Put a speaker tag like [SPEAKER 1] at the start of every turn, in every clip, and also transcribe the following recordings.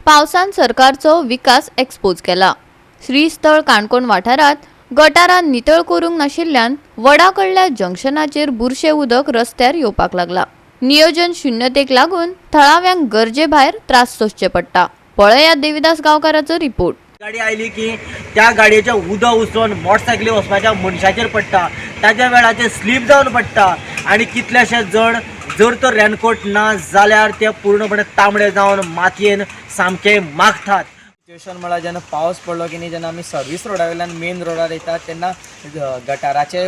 [SPEAKER 1] पावसान सरकारचो विकास एक्सपोज केला. श्रीस्थळ काणकोण वाठारांत गटारां नितळ करूंक नाशिल्ल्यान वडा कडल्या जंक्शनाचेर बुरशें उदक रस्त्यार येवपाक लागला. नियोजन शुन्यतेक लागून थळाव्यांक गरजे भायर त्रास सोंसचे पडटा. पळयात देविदास गांवकाराचो रिपोर्ट.
[SPEAKER 2] गाडी आयली की त्या गाडयेचें उदक उसळून मोटरसायकली वचपाच्या मनशाचेर पडटा. ताच्या वेळाचेर स्लीप जावन पडटा आनी कितलेशे जण जर तर रेनकोट ना जाल्यार ते पूर्णपणे तांबडे जावन मातयेन सामके मागतात.
[SPEAKER 3] सिच्युएशन म्हळ्यार जेन्ना पावस पडलो की न्ही, जेन्ना आमी सर्वीस रोडा वयल्यान मेन रोडार येतात तेन्ना गटाराचे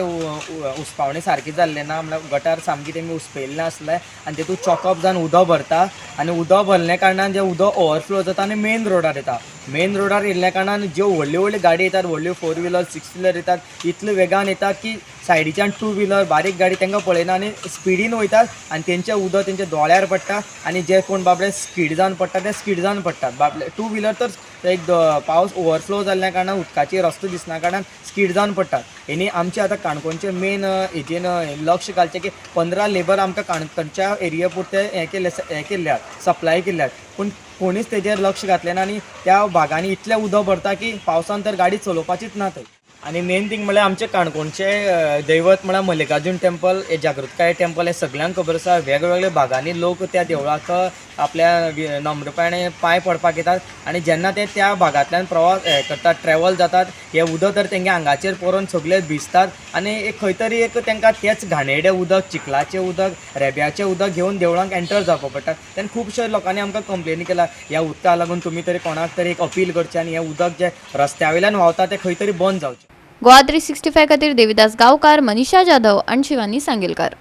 [SPEAKER 3] उसपावणी सारकी जाल्ले ना. म्हणल्यार गटार सामकी तेमी उसपयल्लें नासलें आनी तितूंत चॉकअप जावन उदक भरता आनी उदक भरल्या कारणान जें उदक ओवरफ्लो जाता आनी मेन रोडार येता. मेन रोडार येयल्ल्या कारणान ज्यो व्हडल्यो व्हडल्यो गाडी येतात, व्हडल्यो फोर व्हिलर, सिक्स व्हिलर येतात, इतले वेगान येतात की सायडीच्यान टू व्हिलर, बारीक गाडी तांकां पळयना आनी स्पिडीन वयतात आनी तेंचें उदक तेंच्या दोळ्यार पडटा आनी जे कोण बाबडे स्कीड जावन पडटा ते स्कीड जावन पडटात. बाबले टू व्हिलर तर एक पावस ओवरफ्लो जाल्ल्या कारणान, उदकाची रस्तो दिसना कारणान स्कीड जावन पडटात. हेणी आमचे आतां काणकोणचे मेन हेजेन लक्ष घालचें की 15 लेबर आमकां काणकोणच्या एरिया पुरते हें केल्ले, हें केल्ले आहात, सप्लाय केल्ले आहात, पूण कोणीच तेजेर लक्ष घातलें ना आनी त्या भागांनी इतलें उदक भरता की पावसान तर गाडी चलोवपाचीच ना थंय. आनी मेन थींग म्हणल्यार आमचें काणकोणचें दैवत म्हळ्यार मल्लिकार्जून टेम्पल हें, जागृतकाय टेम्पल हें सगल्यांक खबर आसा. वेगवेगळ्या भागांनी लोक त्या देवळाक आपल्या नम्रपणे पांय पडपाक येतात आनी जेन्ना ते त्या भागांतल्यान प्रवास हें करतात, ट्रॅवल जातात, हें उदक तर तेंगे आंगाचेर परोवन सगळे भिजतात आनी एक खंय तरी एक तांकां तेच घाणेरडें उदक, चिखलाचें उदक, रेब्याचें उदक घेवन देवळांक एंटर जावपाक पडटा. तेन्ना खुबशे लोकांनी आमकां कंप्लेनी केला, ह्या उदकाक लागून तुमी तरी कोणाक तरी एक अपील करचें आनी हें उदक जें रस्त्या वयल्यान व्हांवता तें खंय तरी बंद जावचें.
[SPEAKER 1] गोवा 365 खातीर देविदास गांवकार, मनीषा जाधव आणि शिवानी सांगेलकार.